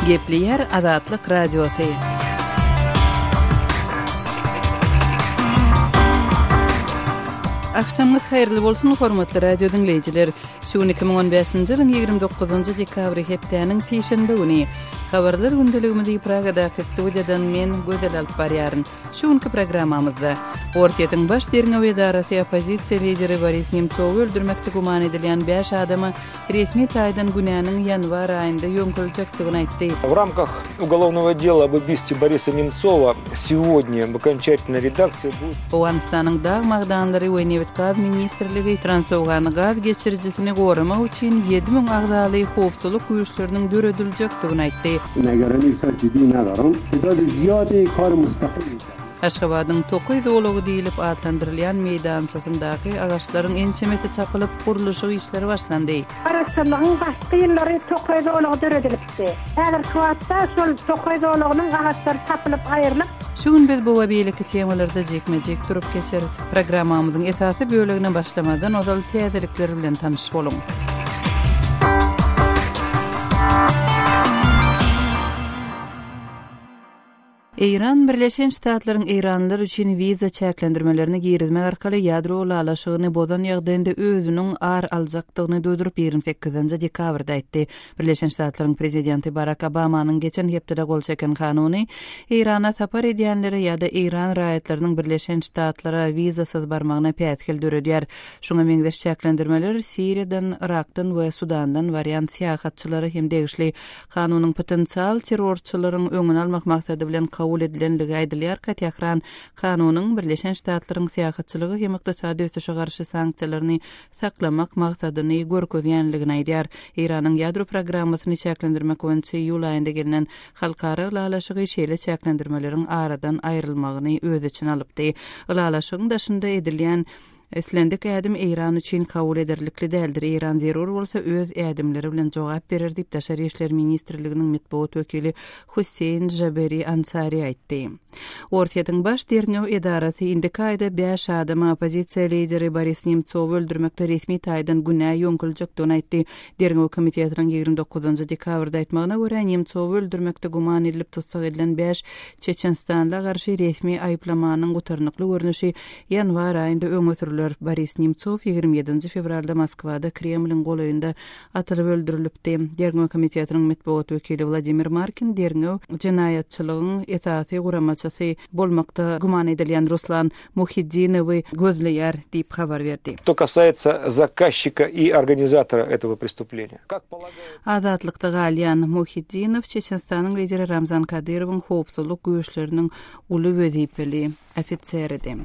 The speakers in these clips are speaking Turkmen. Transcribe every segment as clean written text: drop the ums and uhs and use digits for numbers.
Gepleýär Azatlyk Radiosy. Agşamyňyz haýyrly bolsun, hormatly radio diňleýjiler! Şu gün 2015-nji ýylyň 29-njy dekabry hepdäniň sişenbe güni. Habarlar gündeligimizi Pragadaky studiýadan men, Gözel alyp barýaryn. Şu günki programmamyzda, Orsýetiň Baş derňew edarasy oppozisiýa lideri Boris Nemtsowy öldürmekde güman edilýän bäş adama resmi taýdan günäniň ýanwar aýynda ýöňküljekdigini aýtdy. В рамках уголовного дела об убийстве Бориса Немцова сегодня в окончательной редакции будет... Owganystanyň dag magdanlary we nebit-gaz ministrligi Transowgan gaz geçirijisini goramak üçin 7000 agzaly howpsuzlyk güýçleriniň dörediljekdigini aýtdy. Aşgabadyň tokaý zolagy diýlip atlandyrylýan meýdançasyndaky agaçlaryň ençemesi çapylyp, gurluşyk işleri başlandy. Garaşsyzlygyň başky ýyllary tokaý zolagy döredilipdi. Häzirki wagtda şol tokaý zolagynyň agaçlary çapylyp aýrylyp, Şu gün biz bu we beýleki temalarda jikme-jik durup geçeris. Programmamyzyň esasy bölegine başlamazdan ozal täzelikler bilen tanyş boluň. Eýran Birleşen Ştatlaryň eýranlylar üçin wiza çäklendirmelerini girizmek arkaly ýadro ylalaşygyny bozan ýagdaýynda özüniň ar aljakdygyny duýduryp, 28 dekabrda aýtdy. Birleşen Ştatlaryň prezidenti Barak Obamanyň geçen hepdede gol çeken kanuny Eýrana sapar edýänlere ýa-da eýran raýatlarynyň Birleşen Ştatlara wizasyz barmagyna päsgel döredýär. Şuňa meňzeş çäklendirmeler Siriýadan, Yrakdan we Sudandan barýan syýahatçylara hem degişli. Kanunyň potensial terrorçylaryň öňüni almak maksady bilen kabul edilenligi aýdylýarka, Tähran kanunyň Birleşen Ştatlaryň syýahatçylyga hem ykdysady ösüşe garşy sanksiýalaryny saklamak maksadyny görkezýänligini aýdýar. Eýranyň ýadro programmasyny çäklendirmek boýunça iýul aýynda gelnen halkara ylalaşygy şeýle çäklendirmeleriň aradan aýrylmagyny öz içine alypdy. Ylalaşygyň daşynda edilýän islendik ädim Eýran üçin kabul ederlikli däldir. Eýran zerur bolsa öz ädimleri bilen jogap berer diýip, Daşary işler ministrliginiň metbugat wekili Husseýn Jaberi Ansari aýtdy. Orsýetiň Baş derňew edarasy indiki aýda bäş adama oppozisiýa lideri Boris Nemtsowy öldürmekde resmi taýdan günä ýöňküljekdigini aýtdy. Derňew komitetiniň 29 dekabrda aýtmagyna görä, Nemtsowy öldürmekde güman edilip tussag edilen bäş çeçenistanla garşy resmi aýyplamanyň gutarnykly görnüşi ýanwar aýynda öňe sürler. Boris Nemtsow 27 fewralda Moskwada Kremliň golaýynda atylyp öldürilipdi. Derňew komitetiniň metbugat wekili Wladimir Markin derňew jenaýatçylygyň esasy guramaçysy bolmakda güman edilýän Ruslan Muhiddinowy gözleýär diýip habar berdi. Что касается заказчика и организатора этого преступления, как полагается. Azatlykda galýan Muhiddinow Çeçenistanyň lideri Ramzan Kadyrowyň howpsuzlyk güýçleriniň uly wezipeli ofiseridi.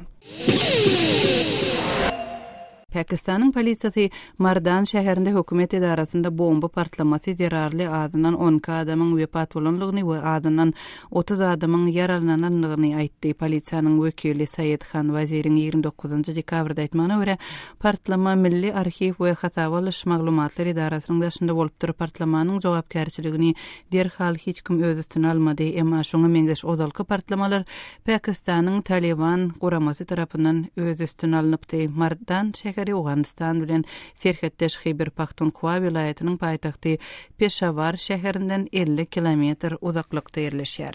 Pakistanyň polisiýasy Mardan şäherinde hökümet edarasynda bomba partlamasy zerarly azyndan 12 adamyň wepat bolandygyny we azyndan 30 adamyň ýaralanandygyny aýtdy. Polisiýanyň wekili Saýed Han Waziriň 29 dekabrda aýtmagyna görä, partlama Milli arhiw we hasaba alyş maglumatlar edarasynyň daşynda bolupdyr. Partlamanyň jogapkärçiligini derhal hiç kim öz üstüne almady, emma şuňa meňzeş ozalky partlamalar Pakistanyň Talyban guramasy tarapyndan öz üstüne alnypdy. Mardan şäheri Owganystan bilen serhetdeş Hyber-Pahtunhwa welaýatynyň paýtagty Peşawar şäherinden 50 kilometr uzaklykda ýerleşýär.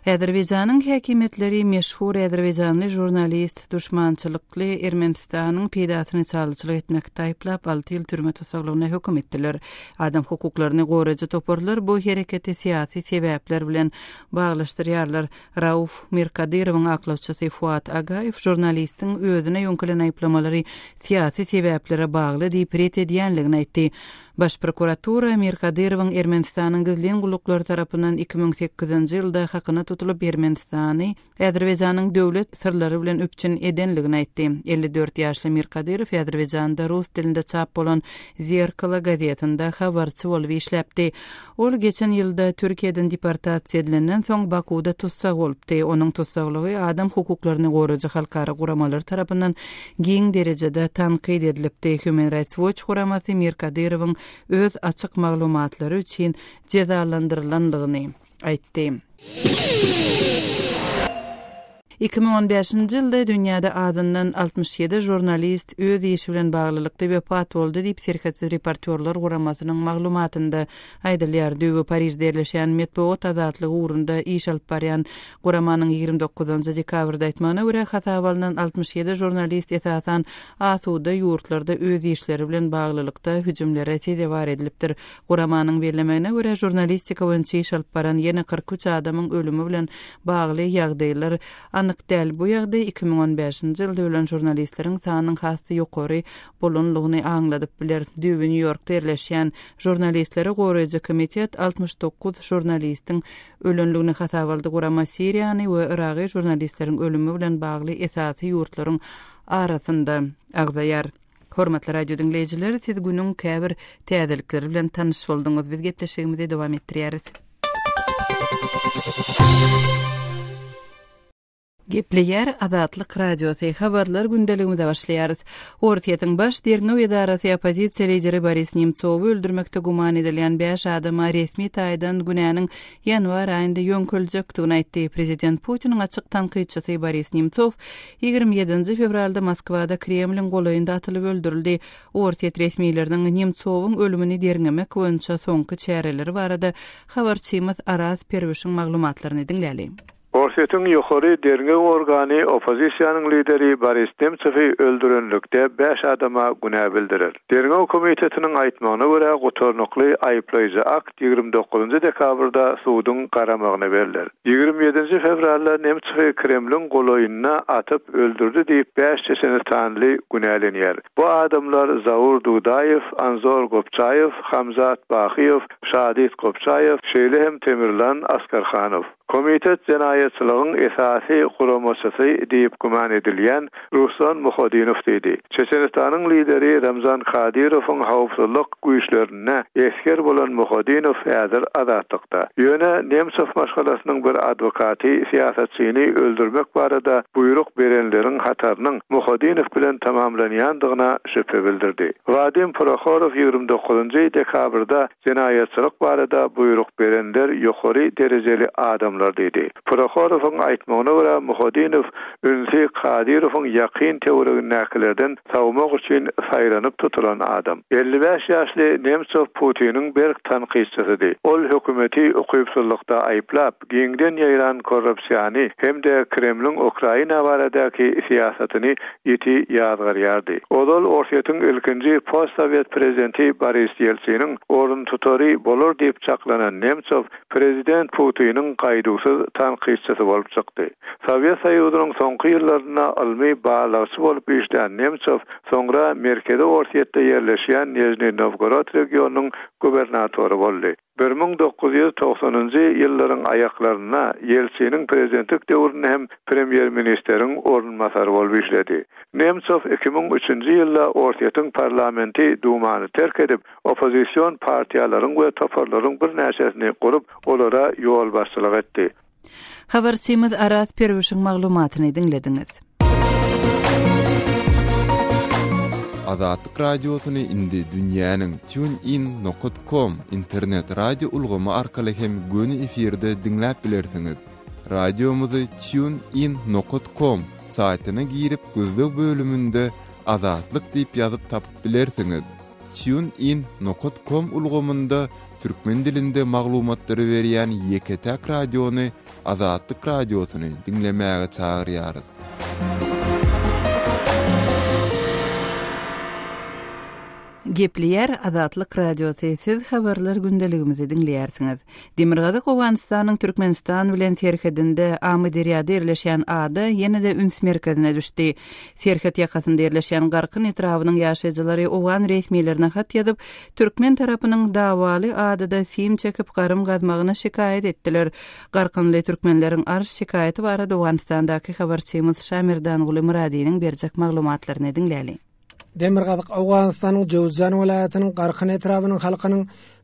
Azerbaýjanyň häkimiýetleri meşhur azerbaýjanly žurnalist duşmançylykly Ermenistanyň peýdasyna çalyçylyk etmekde aýyplap, alty ýyl türme tussaglygyna höküm etdiler. Adam hukuklaryny goraýjy toparlar bu hereketi syýasy sebäpler bilen baglaşdyrýarlar. Rauf Mirkadyrowyň aklawçysy Fuat Agaýew žurnalistiň özüne ýöňkelen aýyplamalary syýasy sebäplere bagly diýip ret edýänligini aýtdy. Baş prokuratura Mirkadyrowyň Ermenistanyň gizlin gulluklary tarapyndan 2008-nji ýylda hakyna tutulyp, Ermenistany Azerbaýjanyň döwlet syrlary bilen üpjün edenligini aýtdy. 54 ýaşly Mirkadyrow Azerbaýjanda rus dilinde çap bolan Zerkalo gazetinde habarçy bolup işläpdi. Ol geçen ýylda Türkiýeden deportasiýa edilenden soň Bakuwda tussag bolupdy. Onuň tussaglygy adam hukuklaryny goraýjy halkara guramalary tarapyndan giň derejede tankyt edilipdi. Human Rights Watch guramasy Mirkadyrowyň öz açyk maglumatlary üçin jezalandyrylandygyny aýtdy. 2015-nji ýylda dünýäde azyndan 67 žurnalist öz işi bilen baglylykda wepat boldy diýip, Serhetsiz reportýorlar guramasynyň maglumatynda aýdylýar. Düýbi Parižde ýerleşýän metbugat azatlygy ugrunda iş alyp barýan guramanyň 29 dekabrda aýtmagyna görä, hasaba alnan 67 žurnalist esasan asuda ýurtlarda öz işleri bilen baglylykda hüjümlere sezewar edilipdir. Guramanyň bellemegine görä, žurnalistika boýunça iş alyp baran ýene 43 adamyň ölümi bilen bagly ýagdaýlar anyk däl. Bu ýagdaý 2015-nji ýylda ölen žurnalistleriň sanynyň has-da ýokary bolanlygyny aňladyp biler. Düýbi Nýu-Ýorkda ýerleşýän Žurnalistleri goraýjy komitet 69 žurnalistiň ölenligini hasaba aldy. Gurama Siriýany we Yragy žurnalistleriň ölümi bilen bagly esasy ýurtlaryň arasynda agzaýar. Hormatly radio diňleýjiler, siz günüň käbir täzelikleri bilen tanyş bolduňyz. Biz gepleşigimizi dowam etdirýäris. Gepleýär Azatlyk Radiosy, Habarlar gündeligimize başlaýarys. Orsýetiň Baş derňew edarasy oppozisiýa lideri Boris Nemtsowy öldürmekde güman edilýän bäş adama resmi taýdan günäniň ýanwar aýynda ýöňkeljekdigini aýtdy. Prezident Putiniň açyk tankytçysy Boris Nemtsow 27-nji fewralda Moskwada Kremliň golaýynda atylyp öldürildi. Orsýet resmileriniň Nemtsowyň ölümini derňemek boýunça soňky çäreleri barada habarçymyz Araz Perwişiň maglumatlaryny diňläli. Orsýetiň ýokary derňew organy oppozisiýanyň lideri Boris Nemtsowy öldürenlikde bäş adama günä bildirer. Derňew komitetiniň aýtmagyna görä, gutarnykly aýyplaýjy akt 29 dekabrda suduň garamagyna berler. 27 fewralda Nemtsowy Kremliň golaýynda atyp öldürdi diýip bäş çeçenistanly günälenýär. Bu adamlar Zaur Dudaýew, Anzor Gopçaýew, Hamzat Bahyýew, Şadit Gopçaýew, şeýle hem Temirlan Askarhanow. Komitet jenaýatçylygyň esasy guramaçysy diýip güman edilýän Ruslan Muhodinow diýdi. Çeçenistanyň lideri Ramzan Kadyrowyň howpsuzlyk güýçlerinde esger bolan Muhodinow häzir azatlykda. Ýöne Nemsow maşgalasynyň bir adwokaty syýasatçyny öldürmek barada buýruk berenleriň hatarynyň Muhodinow bilen tamamlanýandygyna şübhe bildirdi. Wadim Prohorow 29 dekabrda Jenaýatçylyk barada buýruk berenler ýokary derejeli adamlar diýdi. Prohorowyň aýtmagyna görä, Muhodinow ünsi Kadyrowyň ýakyn töweregindäkilerden sowmak üçin saýlanyp tutulan adam. 55 ýaşly Nemtsow Putiniň berk tankytçysydy. Ol hökümeti ukypsyzlykda aýyplap, giňden ýaýran korrupsiýany hem-de Kremliň Ukraina baradaky syýasatyny ýiti ýazgarýardy. Ozal Orsýetiň ilkinji postsowet prezidenti Boris Ýeltsiniň oruntutary bolar diýip çaklanan Nemtsow prezident Putiniň gaýduwsyz tankytçysy bolup çykdy. Sowet Soýuzynyň soňky ýyllarynda ylmy barlagçy bolup işlän Nemtsow soňra Merkezi Orsýetde ýerleşýän Nižniý Nowgorod regionynyň gubernatory boldy. 1990-njy ýyllaryň aýaklarynda Ýeltsiniň prezidentlik döwründe hem premýer-ministeriň orunbasary bolup işledi. Nemtsow 2003-nji ýylda Orsýetiň parlamenti Dumany terk edip, oppozision partiýalaryň we toparlaryň birnäçesini gurup, olara ýolbaşçylyk etdi. Habarçymyz Araz Perwişiň maglumatyny diňlediňiz. Azatlyk Radiosyny indi dünýäniň TuneIn nokat com internet radio ulgamy arkaly hem göni efirde diňläp bilersiňiz. Radiomyzy TuneIn nokat com saýtyna girip gözleg bölüminde Azatlyk diýip ýazyp tapyp bilersiňiz. TuneIn nokat com ulgamynda türkmen dilinde maglumatlary berýän ýeke-täk radiony Azatlyk Radiosyny diňlemäge çagyrýarys. Gepleýär Azatlyk Radiosy, siz habarlar gündeligimizi diňleýärsiňiz. Demirgazyk Owganystanyň Türkmenistan bilen serhedinde Amyderýada ýerleşýän ada ýene-de üns merkezine düşdi. Serhet ýakasynda ýerleşýän Garkyn etrabynyň ýaşaýjylary owgan resmilerine hat ýazyp, türkmen tarapynyň dawaly adada sim çekip garym gazmagyna şikaýat etdiler. Garkynly türkmenleriň arz-şikaýaty barada Owganystandaky habarçymyz Şamerdanguly Myradynyň berjek maglumatlaryny diňläliň. Demirgazyk Owganystanyň Jöwüzjan welaýatynyň Garkyn etrabynyň halkynyň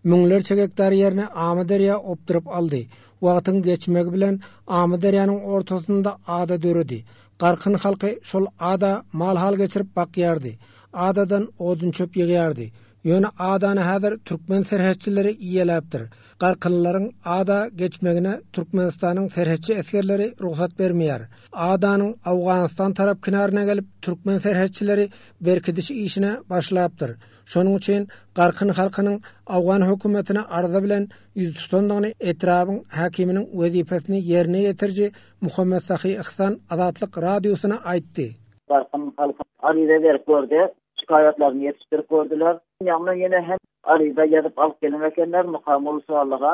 müňlerçe gektar ýerini Amyderýa opduryp aldy. Wagtyň geçmegi bilen Amyderýanyň ortasynda ada döredi. Garkyn halky şol ada mal-hal geçirip bakýardy. Adadan odun-çöp ýygýardy. Ýöne adany häzir türkmen serhetçileri eýeläpdir. Garkynlylaryň ada geçmegine Türkmenistanyň serhetçi esgerleri rugsat bermeýär. Adanyň Owganystan tarap kenaryna gelip, türkmen serhetçileri berkidiş işine başlapdyr. Şonuň üçin Garkyn halkynyň owgan hökümetine arza bilen ýüz tutandygyny etrabyň häkiminiň wezipesini ýerine ýetiriji Muhammet Sahy Yhsan Azatlyk Radiosyna aýtdy. Garkyn halky aryza berip gördi, şikaýatlaryny ýetişdirip gördüler. Ýagny ýene hem aryza ýazyp alyp gelen ekenler Mukamul şalyga.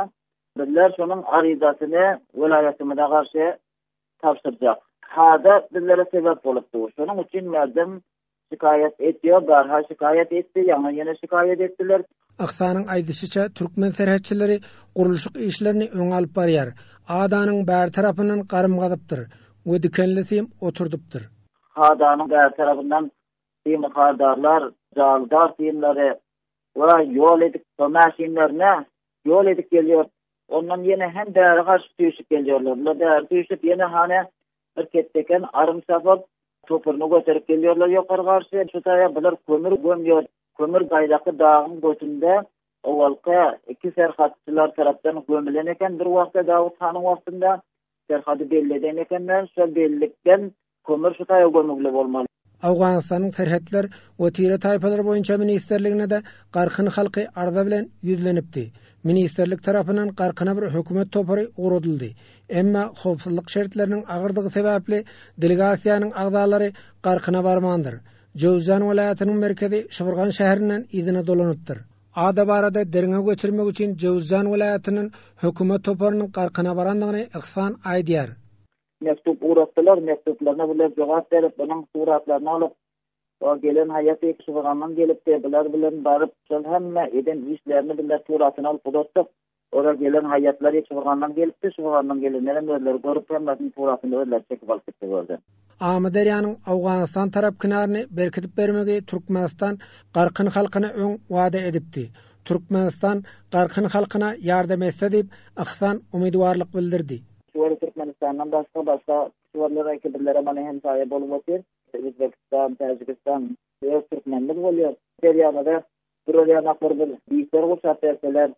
Bizler şonuň aryzasyny welaýatymyza garşy tabşyrjak. Kada bizlere sebäp bolup dur. Şonuň üçin merdem Şikaýat etýär, barha şikaýat etdi, ýaňy ýene şikaýat etdiler. Yhsanyň aýdyşyça, türkmen serhetçileri gurluşyk işlerini öňe alyp barýar. Adanyň bäri tarapyndan garym gazypdyr we dikenli sim oturdypdyr. Adanyň bäri tarapyndan sim hardarlar, jalydar simleri we ýol edip, maşynlaryna ýol edip gelýär. Ondan ýene hem bäri garşy süýşüp gelýärler. Bular bäri süýşüp, ýene hany Bir ketdeken arym çapyp, topuryny göterip gelýärler ýokary garşy. Şu taýa bular kömür gömýär. Kömür gaýdaky dagyň götünde owalky iki serhatçylar tarapdan gömülen eken bir wagtda Dawut hanyň wagtynda. Serhady belli eden ekenler. Şol bellikden kömür şu taýa gömügli bolmaly. Owganystanyň Serhetler we tire-taýpalar boýunça ministrligine-de Garkyn halky arza bilen ýüzlenipdi. Ministrlik tarapyndan Garkyna bir hökümet topary ugradyldy. Emma howpsuzlyk şertleriniň agyrdygy sebäpli delegasiýanyň agzalary Garkyna barmandyr. Jöwüzjan welaýatynyň merkezi Şybyrgan şäherinden yzyna dolanypdyr. Ada barada derňew geçirmek üçin Jöwüzjan welaýatyndan hökümet toparynyň Garkyna barandygyny Yhsan aýdýar. Mektup ugratdylar, mektuplaryna bular jogap berip, bunuň suratlaryny alyp, o gelen haýaty Şybyrgandan gelipdi, bular bilen baryp, şol hemme eden işlerini bizler suratyny alyp uzatdyk. Olar gelen haýatlary Şybyrgandan gelipdi, Şybyrgandan gelenlerem özleri görüp, hemmesiniň suratyny özleri çekip alyp gitdi gördi. Amyderýanyň Owganystan tarap kenaryny berkidip bermegi Türkmenistan Garkyn halkyna öň wada edipdi. Türkmenistan Garkyn halkyna ýardam etse diýip, Yhsan umydywarlyk bildirdi. Şuwary Türkmenistandan başga başga şuwarlara ki bizlere mana hemsaýa bolup otyr. Özbegistan, Täjigistan öz türkmenimiz bolýar. Derýamyza durar ýanaklar bir dişler gurşap berseler,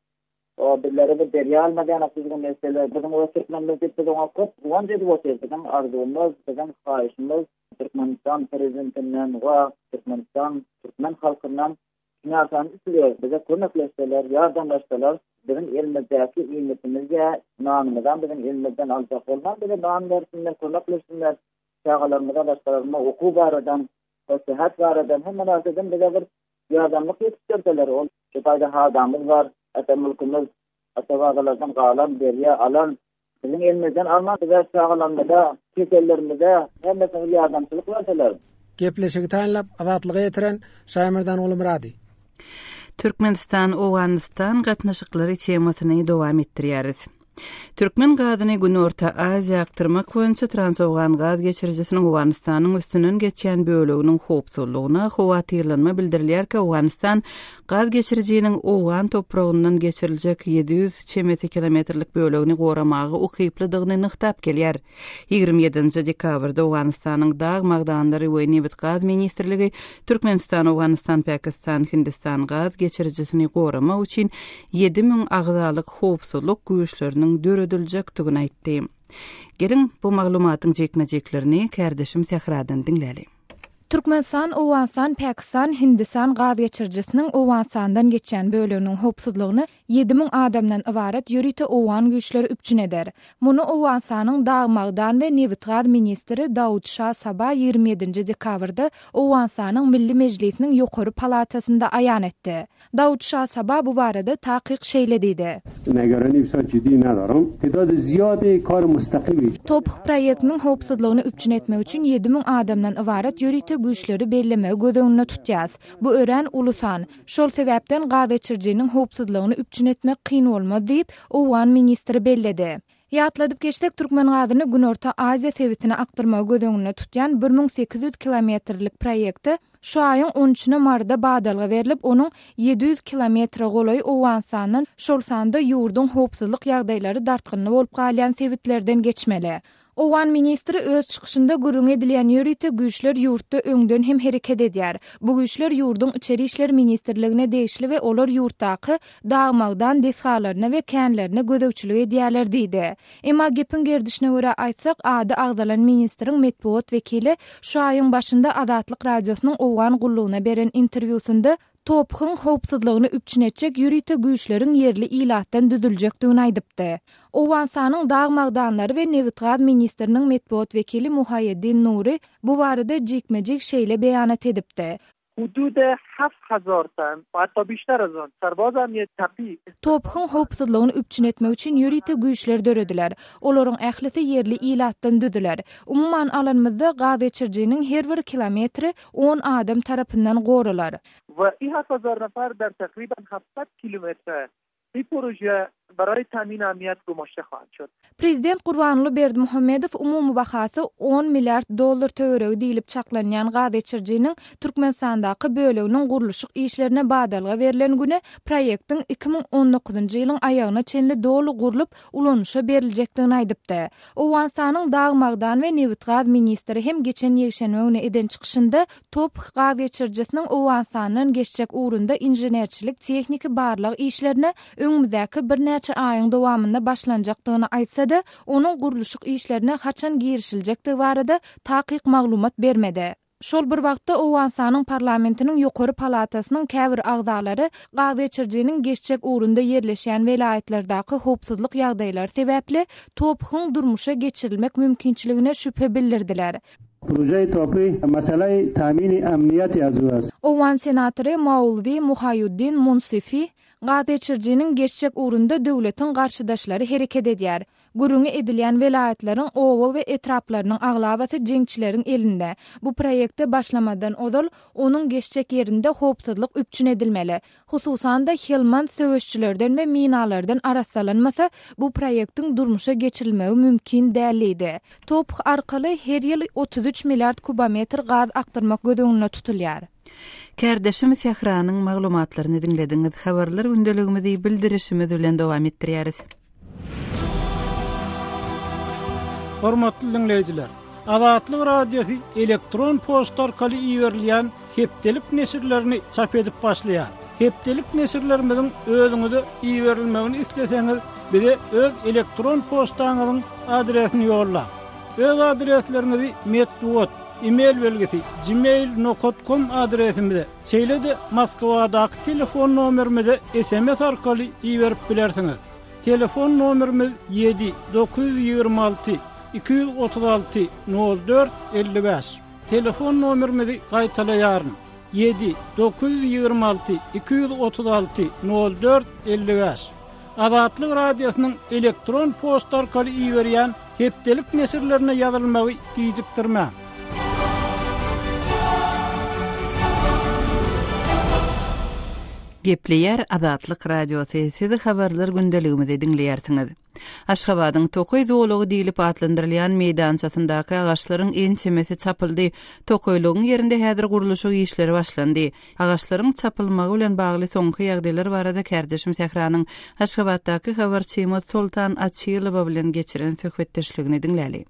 o bizlere bir derýa almaz ýanak düzgün etseler, biziň öz türkmenimiz diýip biz oňa köp guwanç edip otyrys. Biziň arzuwymyz, biziň haýyşymyz Türkmenistan prezidentinden we Türkmenistan türkmen halkyndan Kinaýasany isleýäris, bize kömekleşseler, ýardamlaşsalar, biziň elimizdäki iýmitimiz-ä, nanymyzam biziň elimizden aljak bolman, bize nan bersinler, kömekleşsinler, çagalarymyza, başgalarymyza okuw baradan, syýahat baradan, hemme narsadan bize bir ýardamlyk ýetişdirseler, ol şu taýda hadamyz bar, ata mülkümiz, ata-babalardan galan, derýa alan, Biziň elimizden alman bize çagalarymyza, kesellerimize hemmesine bir ýardamçylyk berseler. Gepleşigi taýynlap Azatlyga ýetiren Şaýmerdan Gulumyrady. Türkmenistan, Owganystan gatnaşyklary temasyny dowam etdirýäris. Türkmen gazyny Günorta Aziýa akdyrmak boýunça Transowgan gaz geçirijisiniň Owganystanyň üstünden geçýän böleginiň howpsuzlygyna howatyrlanma bildirilýärkä Owganystan Gaz geçirijiniň owgan topragyndan geçiriljek 700 çemesi kilometrlik bölegini goramaga ukyplydygyny nygtap gelýär. 27-nji dekabrda Owganystanyň Dag magdanlary we nebit-gaz ministrligi Türkmenistan, Owganystan, Pakistan, Hindistan gaz geçirijisini goramak üçin 7000 agzalyk howpsuzlyk güýçleriniň dörediljekdigini aýtdy. Geliň, bu maglumatyň jikme-jiklerini kärdeşim Sähradan diňläliň. Türkmenistan, Owganystan, Pakistan, Hindistan gaz geçirijisiniň Owganystandan geçýän böleginiň howpsuzlygyny 7000 adamdan ybarat ýörite owgan güýçleri üpjün eder. Muny Owganystanyň dag-magdan we nebitgaz ministri Daud Şah Saba 27-nji dekabrda Owganystanyň Milli Mejlisiniň ýokary palatasynda aýan etdi. Dawut Şah Saba bu barada takyk şeýle diýdi. TOPH proýektiniň howpsuzlygyny üpjün etmek üçin 7000 adamdan ybarat ýörite güýçleri bellemegi göz öňünde tutýas. Bu örän uly san. Şol sebäpden gazgeçirijiniň howpsuzlygyny üpjün etmek kyn bolmaz diýip, owgan ministri belledi. Ýatladyp geçsek, türkmen gazyny Günorta Aziýa sebitine akdyrmagy göz öňünde tutýan 1800 kilometrlik proýekte şu aýyň on üçüne Maryda badalga berlip, onuň 700 kilometre golaýy Owganystandan, şol sanda ýurduň howpsuzlyk ýagdaýlary dartgynly bolup galýan sebitlerden geçmeli. Owgan ministri öz çykyşynda gürrüňi edilýän ýörite güýçler ýurtda öňden hem hereket edýär. Bu güýçler ýurduň Içeri işler ministrligine degişli we olar ýurtdaky dag-magdan desgalaryna we känlerine gözegçilik edýärler diýdi. Emma gepiň gerdişine görä aýtsak, ady agzalan ministriň metbugat wekili şu aýyň başynda Azatlyk Radiosynyň Owgan gullugyna beren interwýusynda TOPH-yň howpsuzlygyny üpjün etjek ýörite güýçleriň ýerli ilatdan düzüljekdigini aýdypdy. Owganystanyň dag-magdanlary we nebitgaz ministriniň metbugat wekili Muhaýeddin Nury bu barada jikme-jik şeýle beýanat edipdi. TOPH-yň howpsuzlygyny üpjün etmek üçin ýörite güýçler dörediler. Olaryň ählisi ýerli ilatdan düzüler. Umuman alanymyzda, gazgeçirijiniň her bir kilometri on adam tarapyndan goralar. Prezident Gurbanguly Berdimuhamedow umumy bahasy on milliard dollar töweregi diýlip çaklanýan gazgeçirijiniň Türkmenistandaky böleginiň gurluşyk işlerine badalga berlen güni proýektiň 2019-njy ýylyň aýagyna çenli doly gurlup, ulanyşa beriljekdigini aýdypdy. Owganystanyň dag-magdan we nebitgaz ministri hem geçen ýekşenbe güni eden çykyşynda TOPH gaz geçirijisiniň Owganystandan geçjek ugrunda inženerçilik-tehniki barlag işlerine öňümizdäki birnäçe aýyň dowamynda başlanjakdygyny aýtsa-da, onuň gurluşyk işlerine haçan girişiljekdigi barada takyk maglumat bermedi. Şol bir wagtda, Owganystanyň parlamentiniň ýokary palatasynyň käbir agzalary gazgeçirijiniň geçjek ugrunda ýerleşýän welaýatlardaky howpsuzlyk ýagdaýlary sebäpli TOPH-yň durmuşa geçirilmek mümkinçiligine şübhe bildirdiler. Owgan senatory Maulwi Muhaýuddin Munsifi gazgeçirijiniň geçjek ugrunda döwletiň garşydaşlary hereket edýär. Gürrüňi edilýän welaýatlaryň oba we etraplarynyň aglabasy jeňçileriň elinde. Bu proýekte başlamazdan ozal, onuň geçjek ýerinde howpsuzlyk üpjün edilmeli. Hususan-da, Helmand söweşçilerden we minalardan arassalanmasa, bu proýektiň durmuşa geçirilmegi mümkin däl diýdi. TOPH arkaly her ýyl 33 milliard kubometr gaz akdyrmak göz öňünde tutulýar. Kärdeşim Sähranyň maglumatlaryny diňlediňiz. Habarlar gündeligimizi bildirişimiz bilen dowam etdirýäris. Hormatly diňleýjiler! Azatlyk Radiosy elektron poçta arkaly iberilýän hepdelik neşirlerini çap edip başlaýar. Hepdelik neşirlerimiziň özüňize iberilmegini isleseňiz, bize öz elektron poçtaňyzyň adresini ýollaň. Öz adresleriňizi metbugat, e-mail belgisi, gmail nokat kom adresimize, şeýle-de Moskwadaky telefon nomerimize sms arkaly iberip bilersiňiz. Telefon nomerimiz ýedi, 926 236 04 55. Telefon nomerimizi gaýtalaýaryn, ýedi, 926 236 04 55. Azatlyk Radiosynyň elektron poçta arkaly iberýän hepdelik neşirlerine ýazylmagy gijikdirmäň. Gepleýär Azatlyk Radiosy, siz habarlar gündeligimizi diňleýärsiňiz. Aşgabadyň tokaý zolagy diýlip atlandyrylýan meýdançasyndaky agaçlaryň ençemesi çapyldy. Tokaýlygyň ýerinde häzir gurluşyk işleri başlandy. Agaçlaryň çapylmagy bilen bagly soňky ýagdaýlar barada kärdeşim Sähranyň Aşgabatdaky habarçymyz Soltan Açylowa bilen geçiren söhbetdeşligini diňläli.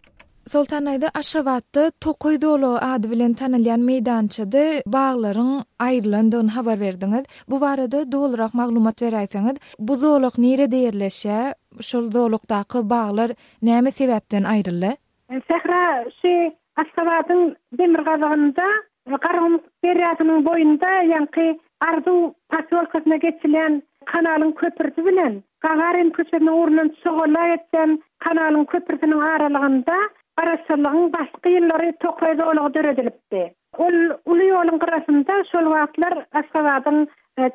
Soltan Aýda Aşgabatda Tokaý zolagy ady bilen tanalýan meýdançada baglaryň aýrylandygyny habar berdiňiz. Bu barada dolurak maglumat beräýseňiz. Bu zolak nirede ýerleşýär? Şol zolakdaky baglar näme sebäpden aýryldy? Sähra şu Aşgabadyň demirgazygynda Garagum derýasynyň boýunda ýaňky Arzuw posýolkasyna geçilýän kanalyň köprüsi bilen Gagarin köçesiniň ugrundan Çogala geçýän kanalyň köprüsiniň aralygynda Garaşsyzlygyň başky ýyllary tokaý zolagy döredilipdi. Ol uly ýoluň gyrasynda şol wagtlar Aşgabadyň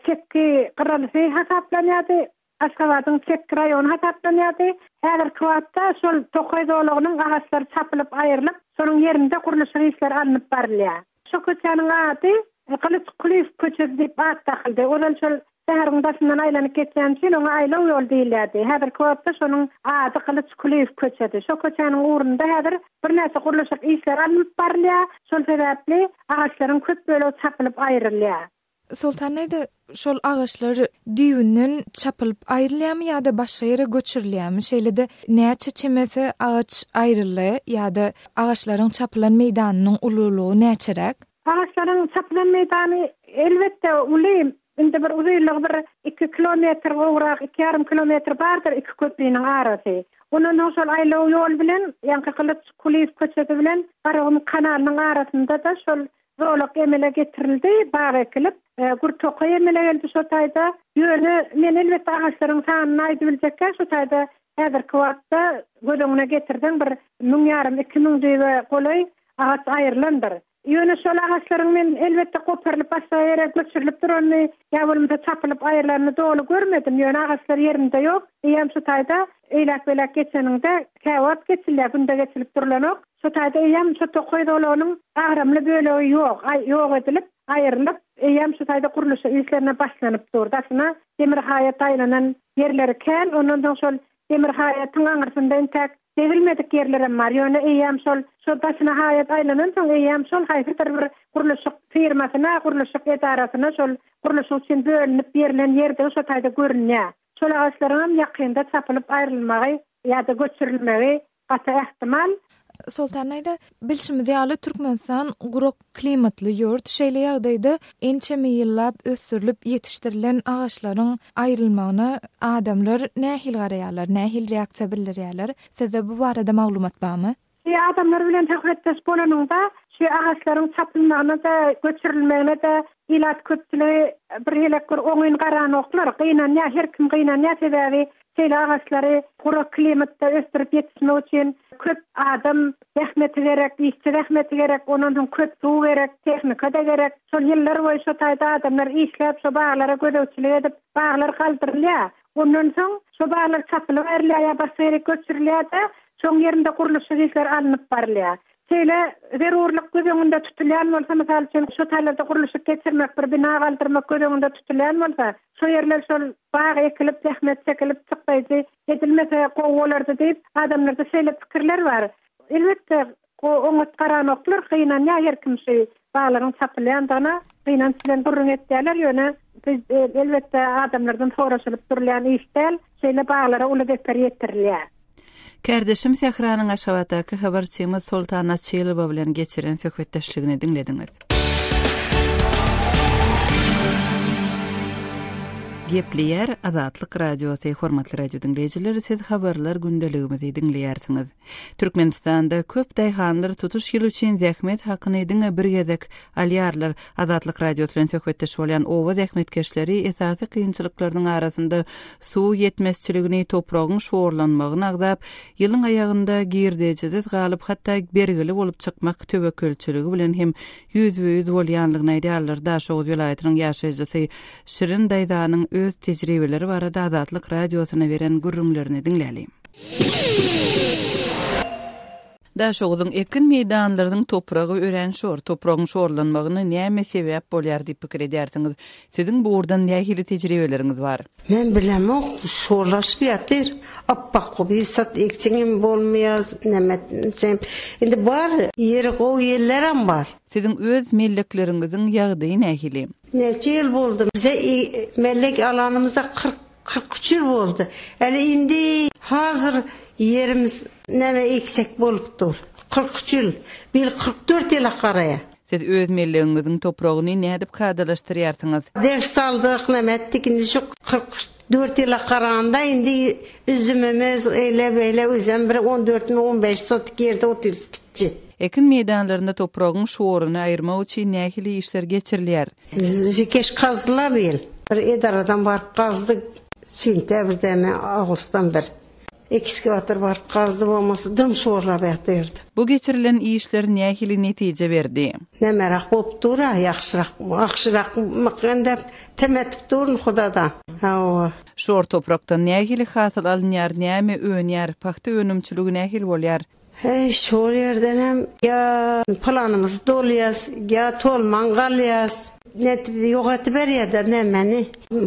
çetki gyralysy hasaplanýardy. Aşgabadyň çetki raýony hasaplanýardy. Häzirki wagtda şol tokaý zolagynyň agaçlary çapylyp aýrylyp, şonuň ýerinde gurluşyk işleri alnyp barylýar. Şo köçäniň ady Gylyç Kulyýew köçesi diýip at dakyldy. Ozal şol şäheriň daşyndan aýlanyp geçýäni üçin oňa aýlaw ýol diýilýärdi. Häzirki wagtda şonuň ady Gylyç Kulyýew köçesi. Şo köçäniň ugrunda häzir birnäçe gurluşyk işleri alnyp barylýar. Şol sebäpli agaçlaryň köp bölegi çapylyp aýrylýar. Soltan daýza, şol agaçlar düýbünden çapylyp aýrylýarmy ýa-da başga ýere göçürilýärmi? Şeýle-de näçe çemesi agaç aýryldy ýa-da agaçlaryň çapylan meýdanynyň ululygy näçeräk? Agaçlaryň çapylan meýdany elbetde uly. Indi bir uzynlygy bir iki kilometr gowrak, iki ýarym kilometr bardyr iki köpriniň arasy. Ondan soň şol aýlaw ýol bilen, ýaňky Gylyç Kulyýew köçesi bilen Garagum kanalynyň arasynda-da şol zolak emele getirildi, bag ekilip, gür tokaý emele geldi şo taýda. Ýöne men elbetde agaçlaryň sanyny aýdybiljekkä şo taýda häzirki wagtda göz öňüne getirseň bir müň ýarym, 2000 düýbe golaý agaç aýrylandyr. Ýöne şol agaçlaryň men elbetde goparylyp başga ýere göçürilip duranyny ýa bolmasa çapylyp aýrylanyny doly görmedim. Ýöne agaçlar ýerinde ýok. Eýýäm şu taýda eýläk-beýläk geçeniňde käwagt geçilýär, günde geçilip durlanok. Şu taýda eýýäm şu tokaý zolagynyň agramly bölegi ýok, ýok edilip, aýrylyp, eýýäm şu taýda gurluşyk işlerine başlanyp dur. Daşyna demir haýat aýlanan ýerleri kän. Ondan soň şol demir haýatyň aňyrsynda intäk Degilmedik ýerlerem bar, ýöne eýýäm şol, şo daşyna haýat aýlanansoň, eýýäm şol haýsydyr bir gurluşyk firmasyna, gurluşyk edarasyna şol gurluşyk üçin bölünip berilen ýerdigi şo taýda görünýär. Şol agaçlaryňam ýakynda çapylyp aýrylmagy ýa-da göçürilmegi gaty ähtimal. Soltan daýza, bilşimiz ýaly, Türkmenistan gurak klimatly ýurt. Şeýle ýagdaýda ençeme ýyllap ösdürilip ýetişdirilen agaçlaryň aýrylmagyna adamlar nähili garaýarlar, nähili reaksiýa bildirýärler? Sizde bu barada maglumat barmy? Şu adamlar bilen söhbetdeş bolanyňda, şu agaçlaryň çapylmagyna-da, göçürilmegine-de ilat köpçüligi bir helek bir oňyn garanoklar. Gynanýar, her kim gynanýar, sebäbi Şeýle agaçlary gurak klimatda ösdürip ýetişmek üçin köp adam zähmeti gerek, işçi zähmeti gerek, ondan soň köp suw gerek, tehnika-da gerek. Şol ýyllar boýy şo taýda adamlar işläp, şo baglara gözegçilik edip, baglar galdyrylýar. Ondan soň şo baglar çapylyp aýrylýar ýa başga ýere göçürilýär-de, şoň ýerinde gurluşyk işleri alnyp barylýar. Şeýle zerurlyk göz öňünde tutulýan bolsa, mysal üçin, şo taýlarda gurluşyk geçirmek, bir bina galdyrmak göz öňünde tutulýan bolsa, şo ýerler şol bag ekilip, zähmet çekilip, çykdaýjy edilmese gowy bolardy diýip, adamlarda şeýle pikirler bar. Elbetde, oňat garanoklar, gynanýar her kim şu baglaryň çapylýandygyna gynanç bilen gürrüň etýärler, ýöne bu, elbetde, adamlardan soraşylyp durulýan iş däl, şeýle baglara uly zeper ýetirilýär. Kärdeşim Sähranyň Aşgabatdaky habarçymyz Soltan Açylowa bilen geçiren söhbetdeşligini diňlediňiz. Gepleýär Azatlyk Radiosy, hormatly radio diňleýjiler, siz habarlar gündeligimizi diňleýärsiňiz. Türkmenistanda köp daýhanlar tutuş ýyl üçin zähmet hakyny diňe bir gezek alýarlar. Azatlyk Radiosy bilen söhbetdeş bolýan oba zähmetkeşleri esasy kynçylyklarynyň arasynda suw ýetmezçiligini, topragyň şorlanmagyny agzap, ýylyň aýagynda girdejisiz galyp, hatda bergili bolup çykmak töwekgelçiligi bilen hem ýüzbe-ýüz bolýanlygyny aýdýarlar. Daşoguz welaýatynyň ýaşaýjysy Şirin daýzanyň öz tejribeleri barada Azatlyk Radiosyna beren gürrüňlerini diňläliň. Daşoguzyň ekin meýdanlarynyň topragy örän şor. Topragyň şorlanmagyna näme sebäp bolýar diýip pikir edýärsiňiz? Siziň bu ugurdan nähili tejribeleriňiz bar? Men bilemok, şorlaşyp ýatyr. Apbak bolup hiç zat ekseňem bolmaýar, näme etseň. Indi bar, ýeri gowy ýerlerem bar. Siziň öz mellekleriňiziň ýagdaýy nähili? Näçe ýyl boldy, bize mellek alanymyza 40 43 ýyl boldy. Äli indi hazir ýerimiz näme eksek bolup dur. 43 ýyl. Bu ýyl 44 ýyla garaýar. Siz öz mellegiňiziň topragyny nädip kadalaşdyrýarsyňyz? Ders aldyk, näme etdik, indi şu 44 ýyla garanda indi üzümimiz eýle-beýle özem bir on dörtmi, on bäş sotik ýerde otyrys kiçi. Ekin meýdanlarynda topragyň şoruny aýyrmak üçin nähili işler geçirilýär? Zekeş gazdylar bu ýyl. Bir edaradan baryp gazdy sentýabrdamy, awgustdan bir. Ekskawator baryp gazdy bolmasa dym şorlap ýatyrdy. Bu geçirilen işler nähili netije berdi? Nämeräk bolup dur-a, ýagşyrak, ýagşyrak mykgandap tem edip durun Hudadan. Hawa. Şor toprakdan nähili hasyl alynýar, näme önýär, pagta önümçiligi nähili bolýar? Heý, şol ýerdenem ýa planymyzy dolýas, ýa tolman galýas. Nädip ýok ediberýär-dä nämeni.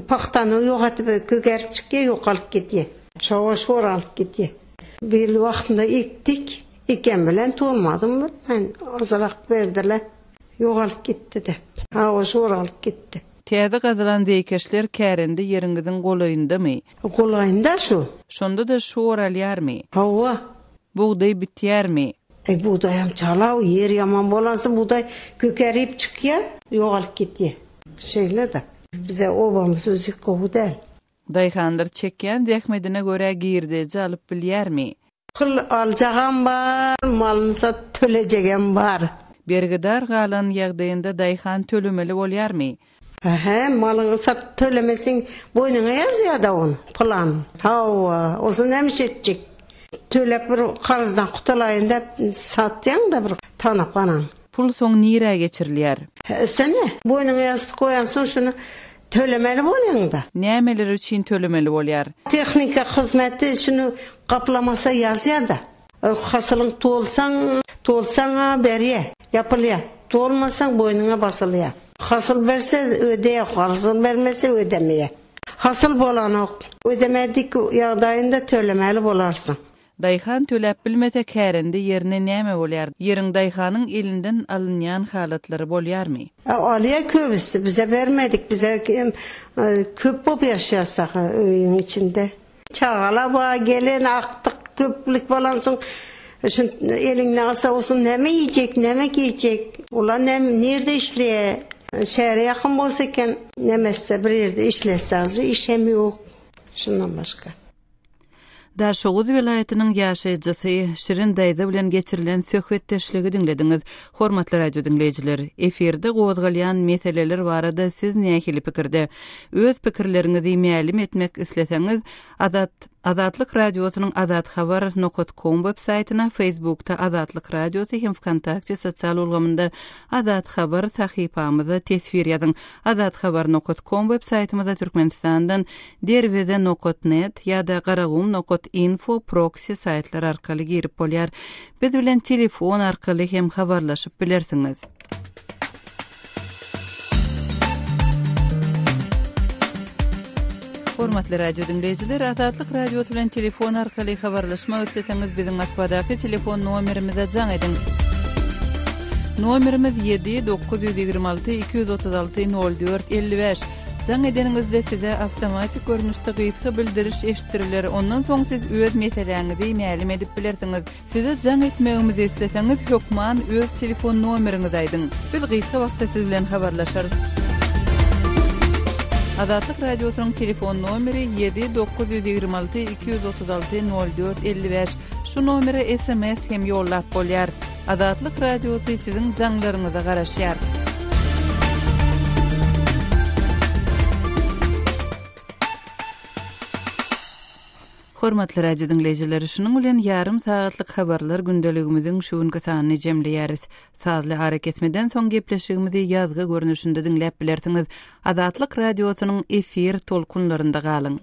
Pagtany ýok edip, kögerip çykýar, ýogalyp gidýär. Çowa şor alyp gidýär. Bir ýyl wagtynda ekdik. Eken bilen tolmadym bilmän, azrak berdiler. Ýogalyp gitdi-de. Hawa, şor alyp gitdi. Täze gazylan zeýkeşler kärende ýeriňiziň golaýyndamy? Golaýynda şu. Şonda-da şor alýarmy? Hawa. Bugdaý bitýärmi? Eý, bugdaýam çala-ow, ýer ýaman bolansoň bugdaý kökerip çykýar, ýogalyp gidýär. Şeýle-de. Bize obamyz özi gowy däl. Daýhanlar çekýän zähmedine görä girdeji alyp bilýärmi? Pul aljagam bar, malyny sat tölejegem bar. Bergidar galan ýagdaýynda daýhan tölemeli bolýarmy? Hä, malyňy sat tölemeseň boýnuňa ýazýada ony, pylan. Hawa, olsa näme iş etjek? Töläp bir karzdan gutulaýyn diýip satýaň-da bir tanap-anan. Pul soň nirä geçirilýär? Sene, boýnuňa ýazyp goýansoň şuny tölemeli bolýaň-da. Nämeler üçin tölemeli bolýar? Tehnika hyzmaty şuny gaplamasa ýazýar-da. Hasylyň tolsaň, tolsaň-a berýär, ýapylýar. Tolmasaň boýnuňa basylýar. Hasyl berse ödeýär, hasyl bermese ödemeýär. Hasyl bolanok. Ödemedik ýagdaýynda tölemeli bolarsyň. Daýhan töläp bilmese kärende ýerine näme bolýar? Ýeriň daýhanyň elinden alynýan halatlary bolýarmy? Alýar köbüsi bize bermedik bize köp bolup ýaşaýas öýüň içinde. Çagalar bar gelen akdyk köplük bolansoň şu eliňden alsa bolsun näme iýjek näme geýjek olar näme nirde işleýär şähere ýakyn bolsa eken näme etse bir ýerde işlese azry işem ýok şundan başga. Daşoguz welaýatynyň ýaşaýjysy Şirin daýza bilen geçirilen söhbetdeşligi diňlediňiz. Hormatly radio diňleýjiler, efirde gozgalýan meseleler barada siz nähili pikirde? Öz pikirleriňizi mälim etmek isleseňiz, Azat Azatlyk Radiosynyň Azathabar nokat kom web saýtyna, Facebookda Azatlyk Radiosy hem Wkontakte sosial ulgamynda Azathabar sahypamyza teswir ýazyň. Azathabar nokat kom web saýtymyza Türkmenistandan Derweze nokat net ýa-da Garagum nokat info proksi saýtlary arkaly girip bolýar. Biz bilen telefon arkaly hem habarlaşyp bilersiňiz. Hormatly radio diňleýjiler, Azatlyk Radiosy bilen telefon arkaly habarlaşmak isleseňiz, biziň Moskwadaky telefon nomerimize jaň ediň. Nomerimiz 7 926 236 04 55. Jaň edeniňizde size awtomatik görnüşde gysga bildiriş eşitdiriler, ondan soň siz öz meseläňizi mälim edip bilersiňiz. Size jaň etmegimizi isleseňiz hökman öz telefon nomeriňizi aýdyň. Biz gysga wagtda siz bilen habarlaşarys. Azatlyk Radiosynyň telefon nomeri 7 926 236 04 55. Şu nomere sms hem ýollap bolýar. Azatlyk Radiosy siziň jaňlaryňyza garaşýar. Hormatly radio diňleýjiler, şunuň bilen ýarym sagatlyk habarlar gündeligimiziň şu günki sanyny jemleýäris. Sazly arakesmeden soň gepleşigimizi ýazgy görnüşinde diňläp bilersiňiz. Azatlyk Radiosynyň efir tolkunlarynda galyň.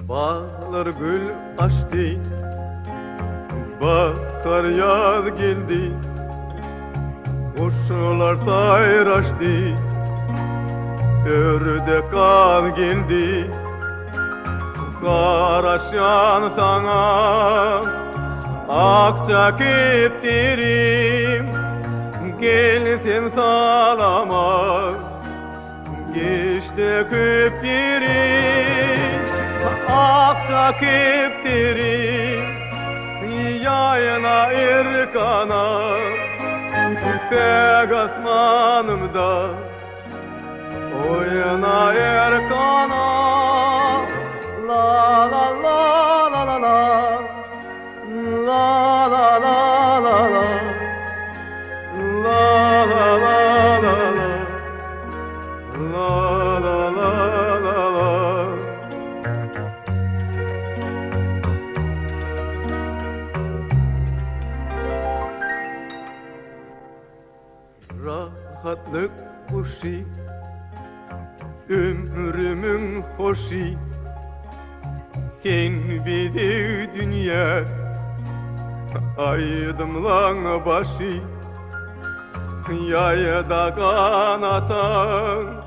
Baglar gül açdy, Bahar ýaz geldi, Guşlar saýraşdy, Ördek gaz geldi. Garaşýan saňa Akja kepderim Gel sen salama Geçdi köp ýeri Akja kepderim Ýaýla erkana Päk asmanymda Oýna erkana La la la la la la La la la la la La la la la la La la la la la. daşy, Ömrümiň hoşy. Sen bedew dünýä, Aýdymlaň başy, Ýaýda ganataň.